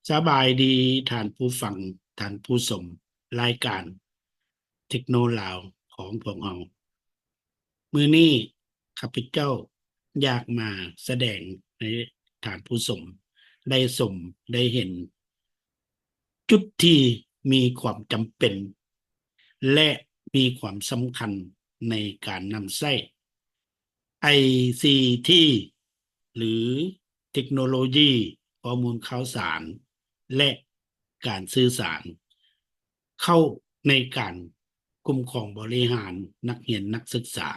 ສະບາຍດີທ່ານຜູ້ຟັງ, ທ່ານຜູ້ຊົມລາຍການເທັກໂນລາວຂອງພວກເຮົາ. ມື້ນີ້ຂ້າພະເຈົ້າຢາກມາສະແດງໃຫ້ທ່ານຜູ້ຊົມໄດ້ຊົມໄດ້ເຫັນ ຈຸດທີ່ມີຄວາມຈຳເປັນ ແລະ ມີຄວາມສຳຄັນໃນການນຳໃຊ້ໄອຊີທີ ຫຼື ເທັກໂນໂລຢີຂໍ້ມູນຂ່າວສານ ແລະ ການສື່ສານ ເຂົ້າໃນການຄຸ້ມຄອງບໍລິຫານນັກຮຽນນັກສຶກສາ,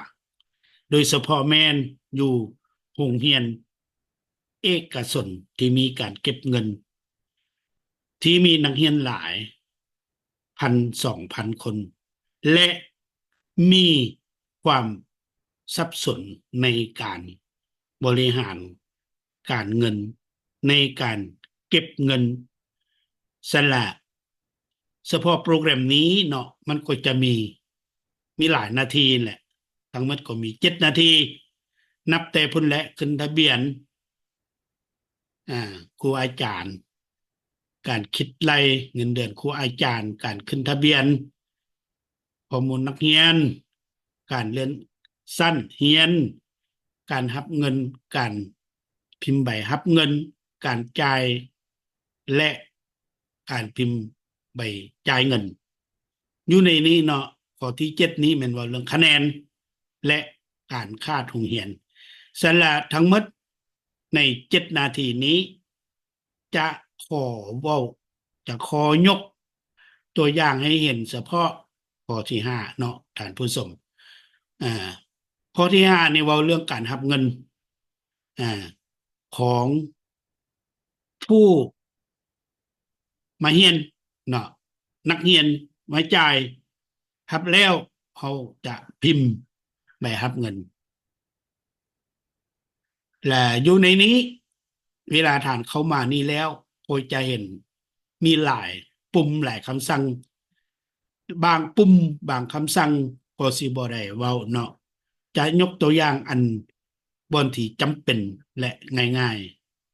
ໂດຍສະເພາະແມ່ນຢູ່ໂຮງຮຽນເອກະຊົນທີ່ມີການເກັບເງິນ ທີ່ມີນັກຮຽນຫຼາຍພັນສອງພັນຄົນ ແລະ ມີຄວາມສັບສົນໃນການບໍລິຫານການເງິນ, ໃນການເກັບເງິນ. ສະລະ ສະເພາະໂປຣແກຣມນີ້ເນາະ ມັນກໍຈະມີ ມີຫຼາຍໜ້າທີ່ແຫຼະ, ທັງໝົດກໍມີເຈັດໜ້າທີ່ ນັບແຕ່ພຸ້ນແຫຼະ ຂຶ້ນທະບຽນ ອ່າ ຄູອາຈານ, ການຄິດໄລ່ເງິນເດືອນຄູອາຈານ, ການຂຶ້ນທະບຽນ, ຂໍ້ມູນນັກຮຽນ, ການເລື່ອນຊັ້ນຮຽນ, ການຮັບເງິນ, ການພິມໃບຮັບເງິນ, ການຈ່າຍ ແລະ ການພິມໃບຈ່າຍເງິນ. ຢູ່ໃນນີ້ເນາະ ຂໍ້ທີເຈັດນີ້ແມ່ນເວົ້າເລື່ອງຄະແນນ ແລະ ການຂາດໂຮງຮຽນ. ສະລະ ທັງໝົດໃນເຈັດໜ້າທີ່ນີ້ ຈະຂໍເວົ້າ ຈະຂໍຍົກຕົວຢ່າງໃຫ້ເຫັນສະເພາະຂໍ້ທີຫ້າເນາະທ່ານຜູ້ຊົມ. ອາ ຂໍ້ທີຫ້ານີ້ເວົ້າເລື່ອງການຮັບເງິນ ອາ ຂອງຜູ້ມາຮຽນເນາະ, ນັກຮຽນມາຈ່າຍ, ຮັບແລ້ວເຮົາຈະພິມໃບຮັບເງິນ. ແລະ ຢູ່ໃນນີ້ ເວລາທ່ານເຂົ້າມານີ້ແລ້ວ ກໍຈະເຫັນມີຫຼາຍປຸ່ມ ຫຼາຍຄຳສັ່ງ, ບາງປຸ່ມ ບາງຄຳສັ່ງກໍຊິບໍ່ໄດ້ເວົ້າເນາະ, ຈະຍົກຕົວຢ່າງອັນບ່ອນທີ່ຈຳເປັນ ແລະ ງ່າຍ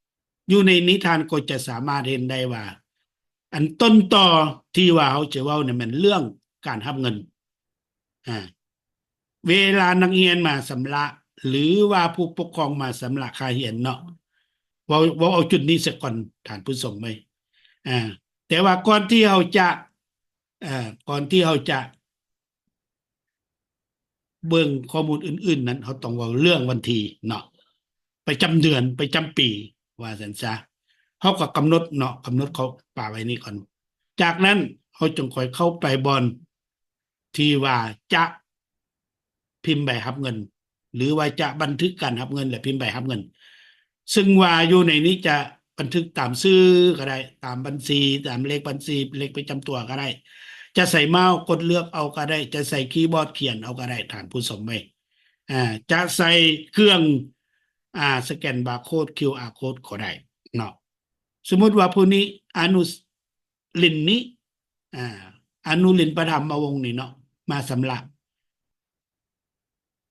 ໆ. ຢູ່ໃນນີ້ທ່ານກໍຈະສາມາດເຫັນໄດ້ວ່າ ອັນຕົ້ນຕໍທີ່ວ່າເຮົາຈະເວົ້ານີ້ແມ່ນເລື່ອງການຮັບເງິນ. ອາ ເວລານັກຮຽນມາຊຳລະ ຫຼືວ່າຜູ້ປົກຄອງມາຊຳລະຄ່າຮຽນເນາະ, ເວົ້າ ເວົ້າເອົາຈຸດນີ້ສາກ່ອນທ່ານຜູ້ຊົມເອີຍ. ອາ ແຕ່ວ່າກ່ອນທີ່ເຮົາຈະ ເອີ ກ່ອນທີ່ເຮົາຈະ ເບິ່ງຂໍ້ມູນອື່ນໆນັ້ນ ເຮົາຕ້ອງເວົ້າເລື່ອງວັນທີເນາະ, ປະຈຳເດືອນ ປະຈຳປີ ວ່າຊັ້ນຊະ. ເຮົາກໍກຳນົດເນາະ, ກຳນົດເຂົ້າປາໄວ້ນີ້ກ່ອນ. ຈາກນັ້ນເຮົາຈຶ່ງຄ່ອຍເຂົ້າໄປບ່ອນທີ່ວ່າຈະພິມໃບຮັບເງິນ ຫຼືວ່າຈະບັນທຶກການຮັບເງິນ ແລະ ພິມໃບຮັບເງິນ. ເຊິ່ງວ່າຢູ່ໃນນີ້ຈະບັນທຶກຕາມຊື່ກໍໄດ້, ຕາມບັນຊີ, ຕາມເລກບັນຊີ, ເລກປະຈຳຕົວກໍໄດ້, ຈະໃຊ້ເມົາກົດເລືອກເອົາກໍໄດ້, ຈະໃຊ້ຄີບອດຂຽນເອົາກໍໄດ້ ທ່ານຜູ້ຊົມເອີຍ. ອາ ຈະໃຊ້ເຄື່ອງ ອາ ສະແກນບາໂຄດ ຄິວອາໂຄດກໍໄດ້ເນາະ. ສົມມຸດວ່າຜູ້ນີ້ ອະນຸລິນນີ້ ອາ ອະນຸລິນປະທຳມະວົງນີ້ເນາະ ມາຊຳລະ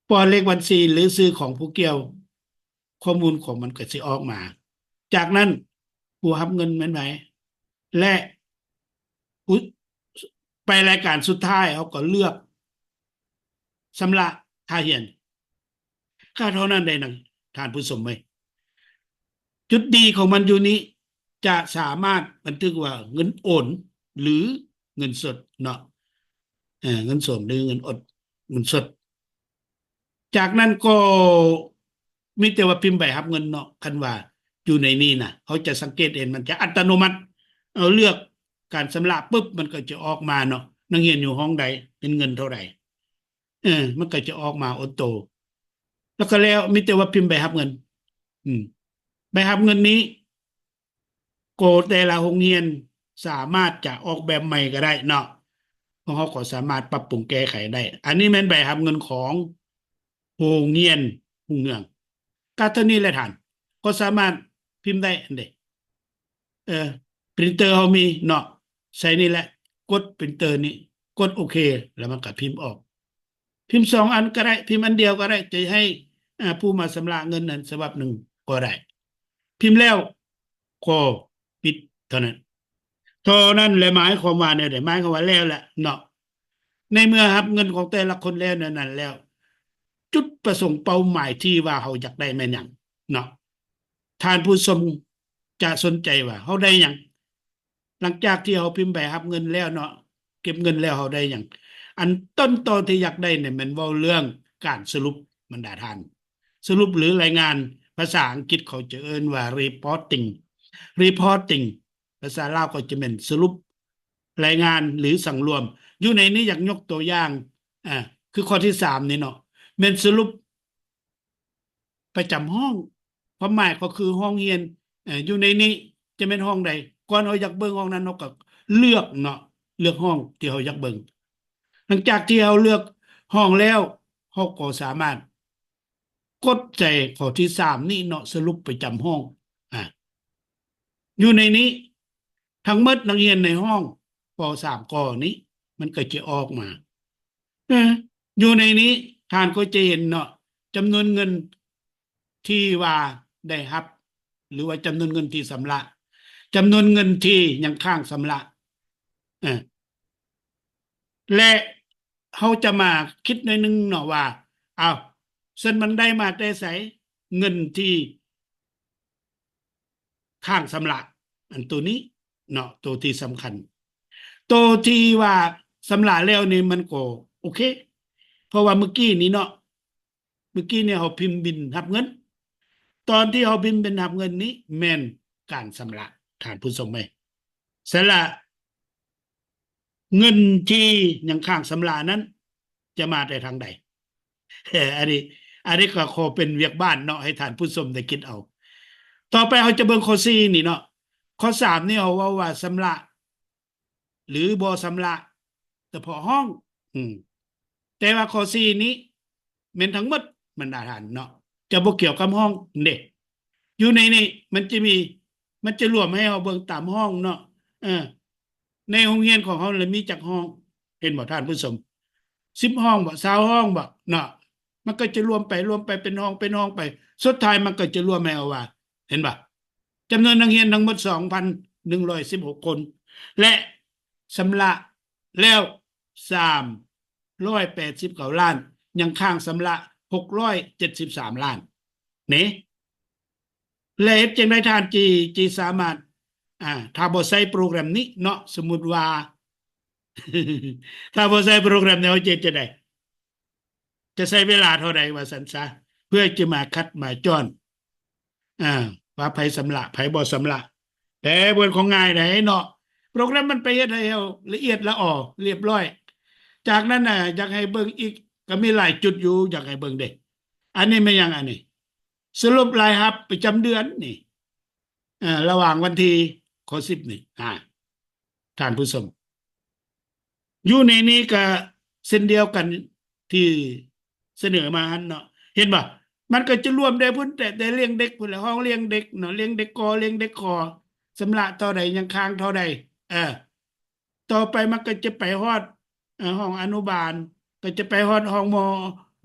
ປ້ອນເລກບັນຊີ ຫຼື ຊື່ຂອງຜູ້ກ່ຽວ, ຂໍ້ມູນຂອງມັນກໍຊິອອກມາ. ຈາກນັ້ນ ຜູ້ຮັບເງິນແມ່ນໃຜ ແລະ ຜູ້ ໄປລາຍການສຸດທ້າຍ ເຮົາກໍເລືອກຊຳລະຄ່າຮຽນ. ກໍເທົ່ານັ້ນເດ້ນະ ທ່ານຜູ້ຊົມເອີຍ. ຈຸດດີຂອງມັນຢູ່ນີ້ ຈະສາມາດບັນທຶກວ່າເງິນໂອນ ຫຼື ເງິນສົດເນາະ, ເອີ ເງິນໂອນ ຫຼື ເງິນອົດ ເງິນສົດ. ຈາກນັ້ນກໍມີແຕ່ວ່າພິມໃບຮັບເງິນເນາະ. ຄັນວ່າຢູ່ໃນນີ້ນະ ເຮົາຈະສັງເກດເຫັນ ມັນຈະອັດຕະໂນມັດ, ເຮົາເລືອກການຊຳລະປຶບ ມັນກໍຈະອອກມາເນາະ, ນັກຮຽນຢູ່ຫ້ອງໃດ ເປັນເງິນເທົ່າໃດ. ເອີ ມັນກໍຈະອອກມາໂອໂຕ ແລ້ວກໍແລ້ວ ມີແຕ່ວ່າພິມໃບຮັບເງິນ. ອືມ ໃບຮັບເງິນນີ້ ກໍແຕ່ລະໂຮງຮຽນສາມາດຈະອອກແບບໃໝ່ກໍໄດ້ເນາະ, ພວກເຮົາກໍສາມາດປັບປຸງແກ້ໄຂໄດ້. ອັນນີ້ແມ່ນໃບຮັບເງິນຂອງໂຮງຮຽນຮຸ່ງເຮືອງ. ກໍເທົ່ານີ້ແຫຼະທ່ານ, ກໍສາມາດພິມໄດ້ຫັ້ນເດ້. ເອີ ປຣິນເຕີເຮົາມີເນາະ, ໃສ່ນີ້ແຫຼະ, ກົດປຣິນເຕີນີ້, ກົດໂອເຄ ແລ້ວມັນກໍພິມອອກ. ພິມສອງອັນກໍໄດ້, ພິມອັນດຽວກໍໄດ້, ຈະໃຫ້ ອາ ຜູ້ມາຊຳລະເງິນນັ້ນສະບັບໜຶ່ງກໍໄດ້. ພິມແລ້ວກໍປິດ ານັ້ນ ເທົ່ານັ້ນແຫຼະ. ໝາຍຄວາມວ່າແນວໃດ? ໝາຍຄວາມວ່າແລ້ວແຫຼະເນາະ ໃນເມື່ອຮັບເງິນຂອງແຕ່ລະຄົນແລ້ວແນວນັ້ນແລ້ວ ຈຸດປະສົງເປົ້າໝາຍທີ່ວ່າເຮົາຢາກໄດ້ແມ່ນຫຍັງເນາະ? ທ່ານຜູ້ຊົມຈະສົນໃຈວ່າເຮົາໄດ້ຫຍັງ? ຫຼັງຈາກທີ່ເຮົາພິມໃບຮັບເງິນແລ້ວເນາະ ເກັບເງິນແລ້ວ ເຮົາໄດ້ຫຍັງ? ອັນຕົ້ນຕໍທີ່ຢາກໄດ້ນີ້ແມ່ນເວົ້າເລື່ອງການສະຫຼຸບ ບັນດາທ່ານ, ສະຫຼຸບ ຫຼື ລາຍງານ. ພາສາອັງກິດເຂົາຈະເອີ້ນວ່າ reporting reporting ພາສາລາວກໍຈະແມ່ນສະຫຼຸບ ລາຍງານ ຫຼື ສັງລວມ. ຢູ່ໃນນີ້ຢາກຍົກຕົວຢ່າງ ອາ ຄືຂໍ້ທີສາມນີ້ເນາະ ແມ່ນສະຫຼຸບ ປະຈຳຫ້ອງ ຄວາມໝາຍກໍຄືຫ້ອງຮຽນ ເອີ ຢູ່ໃນນີ້ຈະແມ່ນຫ້ອງໃດ? ກ່ອນເຮົາຢາກເບິ່ງຫ້ອງນັ້ນ ເຮົາກໍເລືອກເນາະ ເລືອກຫ້ອງທີ່ເຮົາຢາກເບິ່ງ. ຫຼັງຈາກທີ່ເຮົາເລືອກຫ້ອງແລ້ວ ເຮົາກໍສາມາດກົດໃສ່ຂໍ້ທີສາມນີ້ເນາະ ສະຫຼຸບປະຈຳຫ້ອງ. ອາ ຢູ່ໃນນີ້ ທັງໝົດນັກຮຽນໃນຫ້ອງ ປໍສາມ ກໍນີ້ ມັນກໍຈະອອກມາ. ເອີ ຢູ່ໃນນີ້ທ່ານກໍຈະເຫັນເນາະ ຈຳນວນເງິນທີ່ວ່າໄດ້ຮັບ ຫຼືວ່າຈຳນວນເງິນທີ່ຊຳລະ, ຈຳນວນເງິນທີ່ຍັງຄ້າງຊຳລະ. ເອີ ແລະ ເຮົາຈະມາຄິດໜ້ອຍໜຶ່ງເນາະວ່າ ອ້າວ ຊັ້ນມັນໄດ້ມາແຕ່ໃສ ເງິນທີ່ ຄ້າງຊຳລະ ອັນໂຕນີ້ເນາະ ໂຕທີ່ສຳຄັນ. ໂຕທີ່ວ່າຊຳລະແລ້ວນີ້ມັນກໍໂອເຄ ເພາະວ່າມື້ກີ້ນີ້ເນາະ ມື້ກີ້ນີ້ເຮົາພິມບິນຮັບເງິນ. ຕອນທີ່ເຮົາພິມບິນຮັບເງິນນີ້ແມ່ນການຊຳລະ ທ່ານຜູ້ຊົມເອີຍ. ສະລະ ເງິນທີ່ຍັງຄ້າງຊຳລະນັ້ນຈະມາແຕ່ທາງໃດ? ເອີ ອັນນີ້ ອັນນີ້ກໍຂໍເປັນວຽກບ້ານເນາະ ໃຫ້ທ່ານຜູ້ຊົມໄດ້ຄິດເອົາ. ຕໍ່ໄປເຮົາຈະເບິ່ງຂໍ້ສີ່ນີ້ເນາະ. ຂໍ້ສາມນີ້ເຮົາເວົ້າວ່າຊຳລະ ຫຼື ບໍ່ຊຳລະສະເພາະຫ້ອງ. ອືມ ແຕ່ວ່າຂໍ້ສີ່ນີ້ແມ່ນທັງໝົດ ບັນດາທ່ານເນາະ ຈະບໍ່ກ່ຽວກັບຫ້ອງເດ້. ຢູ່ໃນນີ້ມັນຈະມີ ມັນຈະລວມໃຫ້ເຮົາເບິ່ງຕາມຫ້ອງເນາະ. ເອີ ໃນໂຮງຮຽນຂອງເຮົາລະມີຈັກຫ້ອງ ເຫັນບໍ່ທ່ານຜູ້ຊົມ? ສິບຫ້ອງບໍ? ຊາວຫ້ອງບໍເນາະ? ມັນກໍຈະລວມໄປ ລວມໄປເປັນຫ້ອງ ເປັນຫ້ອງໄປ ສຸດທ້າຍມັນກໍຈະລວມໃຫ້ເຮົາວ່າ ເຫັນບໍ່? ຈຳນວນນັກຮຽນທັງໝົດ ສອງພັນໜຶ່ງຮ້ອຍສິບຫົກຄົນ ແລະ ຊຳລະແລ້ວສາມຮ້ອຍແປດສິບເກົ້າລ້ານ ຍັງຄ້າງຊຳລະຫົກຮ້ອຍເຈັດສິບສາມລ້ານເນ. ແລະ ເຮັດຈັ່ງໃດທ່ານຈີ ຈີສາມາດ ອາ ຖ້າບໍ່ໃຊ້ໂປຣແກຣມນີ້ເນາະ ສົມມຸດວ່າ ຖ້າບໍ່ໃຊ້ໂປຣແກຣມແລ້ວ ເຮັດຈັ່ງໃດ? ຈະໃຊ້ເວລາເທົ່າໃດວ່າຊັ້ນຊະ ເພື່ອຈະມາຄັດມາຈ້ອນ ອາ ວ່າໃຜຊຳລະ ໃຜບໍ່ຊຳລະ. ແຕ່ເບິ່ງຂອງງ່າຍໃດເນາະ ໂປຣແກຣມມັນໄປເຮັດໃຫ້ເຮົາລະອຽດລະອໍລຽບລ້ອຍ. ຈາກນັ້ນນະ ຢາກໃຫ້ເບິ່ງອີກ ກໍມີຫຼາຍຈຸດຢູ່ ຢາກໃຫ້ເບິ່ງເດ້. ອັນນີ້ແມ່ນຫຍັງ? ອັນນີ້ ສະຫຼຸບລາຍຮັບປະຈຳເດືອນນີ້ ເອີ ລະຫວ່າງວັນທີ ຂໍ້ສິບນີ້ ອາ ທ່ານຜູ້ຊົມ ຢູ່ໃນນີ້ກະເຊັ່ນດຽວກັນທີ່ສະເໜີມາຫັ້ນເນາະ ເຫັນບໍ່? ມັນກໍຈະລວມໄດ້ພຸ້ນ ແຕ່ ແຕ່ລ້ຽງເດັກພຸ້ນແຫຼະ ຫ້ອງລ້ຽງເດັກເນາະ ລ້ຽງເດັກ ກໍລ້ຽງເດັກ ກໍຊຳລະເທົ່າໃດ ຍັງຄ້າງເທົ່າໃດ. ເອີ ຕໍ່ໄປມັນກໍຈະໄປຮອດ ເອີ ຫ້ອງອະນຸບານ ກໍຈະໄປຮອດຫ້ອງ ມ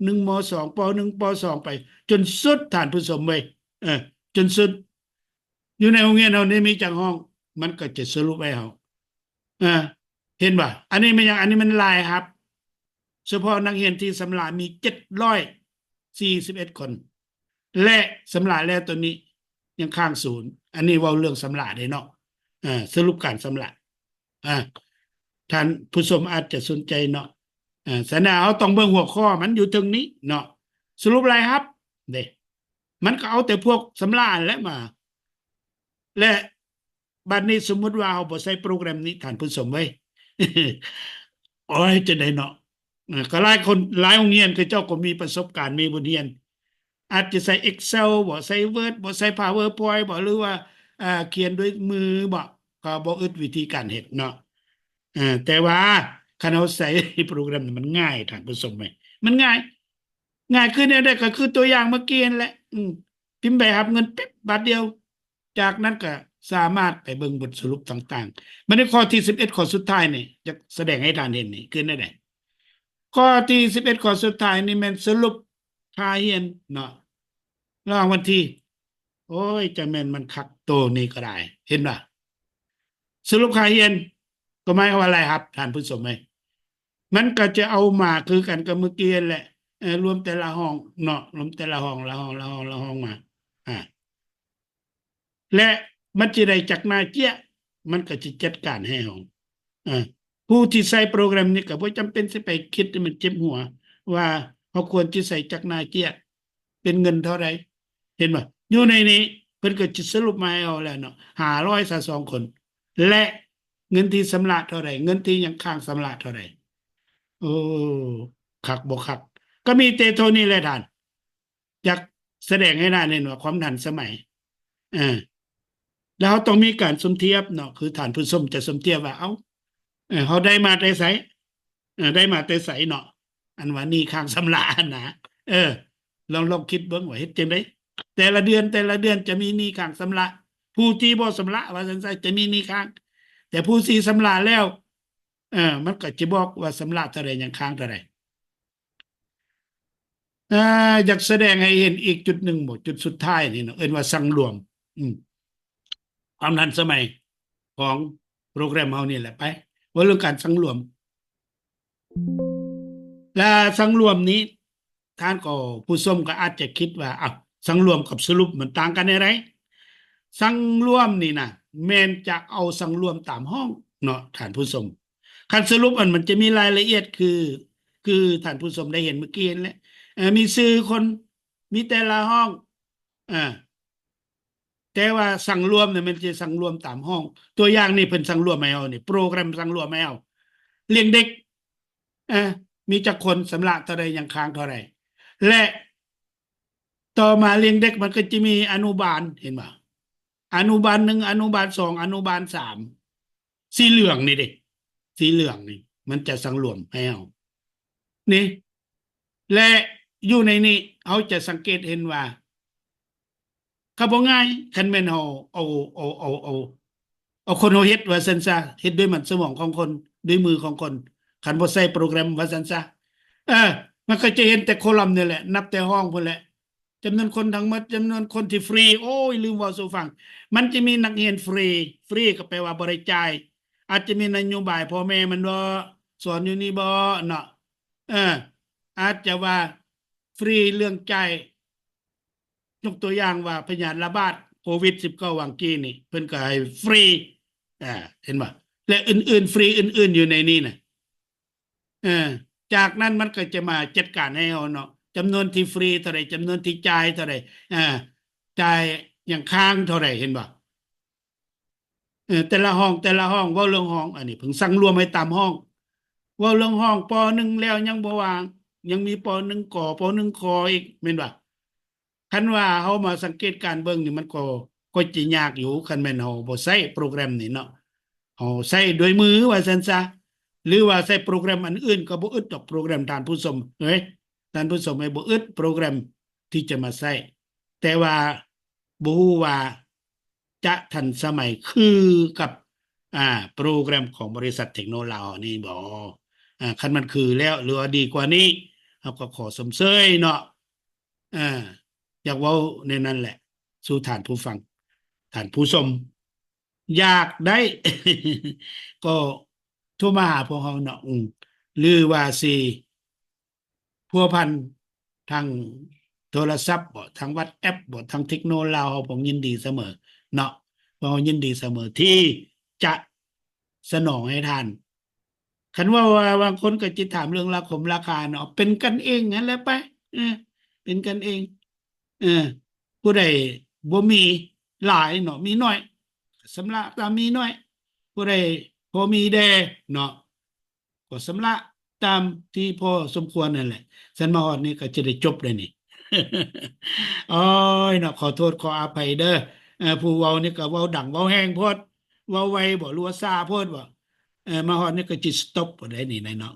ໜຶ່ງ ມ ສອງ ປ ໜຶ່ງ ປ ສອງ ໄປຈົນສຸດ ທ່ານຜູ້ຊົມເອີຍ ເອີ ຈົນສຸດ. ຢູ່ໃນໂຮງຮຽນເຮົານີ້ມີຈັກຫ້ອງ ມັນກໍຈະສະຫຼຸບໃຫ້ເຮົາ ເອີ ເຫັນບໍ່? ອັນນີ້ແມ່ນຫຍັງ? ອັນນີ້ມັນລາຍຮັບ ສະເພາະນັກຮຽນທີ່ຊຳລະມີເຈັດຮ້ອຍສີ່ສິບເອັດຄົນ ແລະ ຊຳລະແລ້ວໂຕນີ້ຍັງຄ້າງສູນ. ອັນນີ້ເວົ້າເລື່ອງຊຳລະເດ້ເນາະ ເອີ ສະຫຼຸບການຊຳລະ. ອາ ທ່ານຜູ້ຊົມອາດຈະສົນໃຈເນາະ ອາ ສະນັ້ນເຮົາຕ້ອງເບິ່ງຫົວຂໍ້ມັນຢູ່ເທິງນີ້ເນາະ ສະຫຼຸບລາຍຮັບເດ້ ມັນກໍເອົາແຕ່ພວກຊຳລະຫັ້ນແຫຼະມາ. ແລະ ບັດນີ້ສົມມຸດວ່າເຮົາບໍ່ໃຊ້ໂປຣແກຣມນີ້ ທ່ານຜູ້ຊົມເອີຍ ໂອ້ຍ ຈັ່ງໃດເນາະ ເອີ ກໍຫຼາຍຄົນ ຫຼາຍໂຮງຮຽນເຂົາເຈົ້າກໍມີປະສົບການ ມີບົດຮຽນ ອາດຈະໃຊ້ Excel ບໍ ໃຊ້ Word ບໍ ໃຊ້ PowerPoint ບໍ ຫຼືວ່າ ເອີ ຂຽນດ້ວຍມືບໍ ກໍບໍ່ອຶດວິທີການເຮັດເນາະ. ເອີ ແຕ່ວ່າຄັນເຮົາໃຊ້ໂປຣແກຣມນີ້ມັນງ່າຍ ທ່ານຜູ້ຊົມເອີຍ ມັນງ່າຍ. ງ່າຍຄືແນວໃດ? ກໍຄືຕົວຢ່າງເມື່ອກີ້ຫັ້ນແຫຼະ ອືມ ພິມໃບຮັບເງິນປິບ ບາດດຽວ ຈາກນັ້ນກໍສາມາດໄປເບິ່ງບົດສະຫຼຸບຕ່າງໆ. ບັດນີ້ຂໍ້ທີສິບເອັດ ຂໍ້ສຸດທ້າຍນີ້ ຈະສະແດງໃຫ້ທ່ານເຫັນນີ້ ຄືແນວໃດ? ຂໍ້ທີສິບເອັດ ຂໍ້ສຸດທ້າຍນີ້ແມ່ນສະຫຼຸບຄ່າຮຽນເນາະ ລະຫວ່າງວັນທີ ໂອ້ຍ ຈັ່ງແມ່ນມັນຄັກໂຕນີ້ກໍໄດ້ ເຫັນບໍ່? ສະຫຼຸບຄ່າຮຽນ ກໍໝາຍຄວາມວ່າລາຍຮັບ ທ່ານຜູ້ຊົມເອີຍ. ມັນກໍຈະເອົາມາຄືກັນກັບມື້ກີ້ຫັ້ນແຫຼະ ເອີ ລວມແຕ່ລະຫ້ອງເນາະ ລວມແຕ່ລະຫ້ອງ ລະຫ້ອງ ລະຫ້ອງ ລະຫ້ອງມາ ອາ ແລະ ມັນຈະໄດ້ຈັກໜ້າເຈ້ຍ ມັນກໍຈະຈັດການໃຫ້ເຮົາ. ເອີ ຜູ້ທີ່ໃຊ້ໂປຣແກຣມນີ້ກໍບໍ່ຈຳເປັນຊິໄປຄິດໃຫ້ມັນເຈັບຫົວວ່າເຮົາຄວນຈະໃຊ້ຈັກໜ້າເຈ້ຍ ເປັນເງິນເທົ່າໃດ ເຫັນບໍ່? ຢູ່ໃນນີ້ເພິ່ນກໍຈະສະຫຼຸບມາໃຫ້ເຮົາແລ້ວເນາະ ຫ້າຮ້ອຍຊາວສອງຄົນ ແລະ ເງິນທີ່ຊຳລະເທົ່າໃດ ເງິນທີ່ຍັງຄ້າງຊຳລະເທົ່າໃດ. ໂອ້ ຄັກບໍ່ຄັກ? ກໍມີແຕ່ເທົ່ານີ້ແຫຼະທ່ານ ຢາກສະແດງໃຫ້ທ່ານເຫັນວ່າຄວາມທັນສະໄໝ ເອີ ແລ້ວເຮົາຕ້ອງມີການສົມທຽບເນາະ ຄືທ່ານຜູ້ຊົມຈະສົມທຽບວ່າ ເອົ້າ ເອີ ເຮົາໄດ້ມາແຕ່ໃສ ເອີ ໄດ້ມາແຕ່ໃສເນາະ ອັນວ່າໜີ້ຄ້າງຊຳລະຫັ້ນນະ. ເອີ ລອງ ລອງຄິດເບິ່ງວ່າເຮັດຈັ່ງໃດ ແຕ່ລະເດືອນ ແຕ່ລະເດືອນຈະມີໜີ້ຄ້າງຊຳລະ ຜູ້ທີ່ບໍ່ຊຳລະວ່າຊັ້ນຊະ ຈະມີໜີ້ຄ້າງ ແຕ່ຜູ້ທີ່ຊຳລະແລ້ວ ເອີ ມັນກໍຈະບອກວ່າຊຳລະເທົ່າໃດ ຍັງຄ້າງເທົ່າໃດ. ອາ ຢາກສະແດງໃຫ້ເຫັນອີກຈຸດໜຶ່ງບໍ່ ຈຸດສຸດທ້າຍນີ້ເນາະ ເອີ້ນວ່າສັງລວມ ອືມ ຄວາມທັນສະໄໝຂອງໂປຣແກຣມເຮົານີ້ແຫຼະ. ໄປ ເວົ້າເລື່ອງການສັງລວມ ແລະ ສັງລວມນີ້ ທ່ານກໍ ຜູ້ຊົມກໍອາດຈະຄິດວ່າ ອ້າວ ສັງລວມກັບສະຫຼຸບມັນຕ່າງກັນແນວໃດ? ສັງລວມນີ້ນະ ແມ່ນຈະເອົາສັງລວມຕາມຫ້ອງເນາະທ່ານຜູ້ຊົມ. ຄັນສະຫຼຸບຫັ້ນ ມັນຈະມີລາຍລະອຽດ ຄື ຄືທ່ານຜູ້ຊົມໄດ້ເຫັນມື້ກີ້ຫັ້ນແຫຼະ ເອີ ມີຊື່ຄົນ ມີແຕ່ລະຫ້ອງ ເອີ ແຕ່ວ່າສັງລວມນີ້ ມັນຈະສັງລວມຕາມຫ້ອງ. ຕົວຢ່າງນີ້ ເພິ່ນສັງລວມໃຫ້ເຮົານີ້ ໂປຣແກຣມສັງລວມໃຫ້ເຮົາ ລ້ຽງເດັກ ເອີ ມີຈັກຄົນ ຊຳລະເທົ່າໃດ ຍັງຄ້າງເທົ່າໃດ ແລະ ຕໍ່ມາລ້ຽງເດັກ ມັນກໍຈະມີອະນຸບານ ເຫັນບໍ່? ອະນຸບານໜຶ່ງ ອະນຸບານສອງ ອະນຸບານສາມ ສີເຫຼືອງນີ້ເດ້ ສີເຫຼືອງນີ້ ມັນຈະສັງລວມໃຫ້ເຮົານີ້ ແລະ ຢູ່ໃນນີ້ ເຮົາຈະສັງເກດເຫັນວ່າ ກໍບໍ່ງ່າຍ ຄັນແມ່ນເຮົາເອົາ ເອົາ ເອົາ ເອົາ ເອົາຄົນເຮົາເຮັດວ່າຊັ້ນຊະ ເຮັດດ້ວຍມັນສະໝອງຂອງຄົນ ດ້ວຍມືຂອງຄົນ ຄັນບໍ່ໃຊ້ໂປຣແກຣມວ່າຊັ້ນຊະ. ເອີ ມັນກໍຈະເຫັນແຕ່ໂຄລອມນີ້ແຫຼະ ນັບແຕ່ຫ້ອງພຸ້ນແຫຼະ ຈຳນວນຄົນທັງໝົດ ຈຳນວນຄົນທີ່ຟຣີ ໂອ້ຍ ລືມເວົ້າສູ່ຟັງ ມັນຈະມີນັກຮຽນຟຣີ ຟຣີກໍແປວ່າບໍ່ໄດ້ຈ່າຍ ອາດຈະມີນະໂຍບາຍພໍ່ແມ່ມັນບໍ່ ສອນຢູ່ນີ້ບໍ່ເນາະ ເອີ ອາດຈະວ່າຟຣີເລື່ອງຈ່າຍ ຍົກຕົວຢ່າງວ່າພະຍາດລະບາດໂຄວິດສິບເກົ້າຫວ່າງກີ້ນີ້ ເພິ່ນກໍໃຫ້ຟຣີ ອາ ເຫັນບໍ່ ແລະ ອື່ນໆ ຟຣີອື່ນໆ ຢູ່ໃນນີ້ນະ ເອີ ຈາກນັ້ນມັນກໍຈະມາຈັດການໃຫ້ເຮົາເນາະ ຈຳນວນທີ່ຟຣີເທົ່າໃດ ຈຳນວນທີ່ຈ່າຍເທົ່າໃດ ອາ ຈ່າຍຍັງຄ້າງເທົ່າໃດ ເຫັນບໍ່? ເອີ ແຕ່ລະຫ້ອງ ແຕ່ລະຫ້ອງ ເວົ້າເລື່ອງຫ້ອງ ອັນນີ້ເພິ່ນສັງລວມໃຫ້ຕາມຫ້ອງ ເວົ້າເລື່ອງຫ້ອງ ປໍໜຶ່ງແລ້ວຍັງບໍ່ວ່າງ ຍັງມີປໍໜຶ່ງ ກ ປໍໜຶ່ງ ຄ ອີກ ແມ່ນບໍ່? ຄັນວ່າເຮົາມາສັງເກດການເບິ່ງນີ້ ມັນກໍ ກໍຈະຍາກຢູ່ ຄັນແມ່ນເຮົາບໍ່ໃຊ້ໂປຣແກຣມນີ້ເນາະ ເຮົາໃຊ້ດ້ວຍມືວ່າຊັ້ນຊະ ຫຼືວ່າໃຊ້ໂປຣແກຣມອັນອື່ນກໍບໍ່ອຶດດອກ ໂປຣແກຣມທ່ານຜູ້ຊົມເອີຍ ທ່ານຜູ້ຊົມເອີຍ ບໍ່ອຶດໂປຣແກຣມທີ່ຈະມາໃຊ້ ແຕ່ວ່າບໍ່ຮູ້ວ່າຈະທັນສະໄໝຄືກັບ ອາ ໂປຣແກຣມຂອງບໍລິສັດເທັກໂນລາວນີ້ບໍ່? ອາ ຄັນມັນຄືແລ້ວ ຫຼືວ່າດີກວ່ານີ້ ເຮົາກໍຂໍຊົມເຊີຍເນາະ. ເອີ ຢາກເວົ້າແນວນັ້ນແຫຼະສູ່ທ່ານຜູ້ຟັງ ທ່ານຜູ້ຊົມ ຢາກໄດ້ ກໍໂທມາຫາພວກເຮົາເນາະ ອືມ ຫຼືວ່າຊິພົວພັນທາງໂທລະສັບບໍ ທາງວັອດແອັບບໍ ທາງເທັກໂນລາວ ເຮົາພວກຍິນດີສະເໝີເນາະ ພວກເຮົາຍິນດີສະເໝີທີ່ຈະສະໜອງໃຫ້ທ່ານ. ຄັນເວົ້າວ່າບາງຄົນກໍຈະຖາມເລື່ອງລາຄົມລາຄາເນາະ ເປັນກັນເອງຫັ້ນແຫຼະໄປ ເອີ ເປັນກັນເອງ ເອີ ຜູ້ໃດບໍ່ມີຫຼາຍເນາະ ມີໜ້ອຍ ຊຳລະຕາມມີໜ້ອຍ ຜູ້ໃດພໍມີແດ່ເນາະ ກໍຊຳລະຕາມທີ່ພໍສົມຄວນນັ້ນແຫຼະ. ຊັ້ນມາຮອດນີ້ກໍຈະໄດ້ຈົບແລ້ວນີ້ ໂອ້ຍເນາະ ຂໍໂທດຂໍອະໄພເດີ ເອີ ຜູ້ເວົ້ານີ້ກໍເວົ້າດັງເວົ້າແຮງໂພດ ເວົ້າໄວບໍ ຫຼືວ່າຊ້າໂພດບໍ? ເອີ ມາຮອດນີ້ກໍຊິສະຕັອບໄດ້ນີ້ແຫຼະເນາະ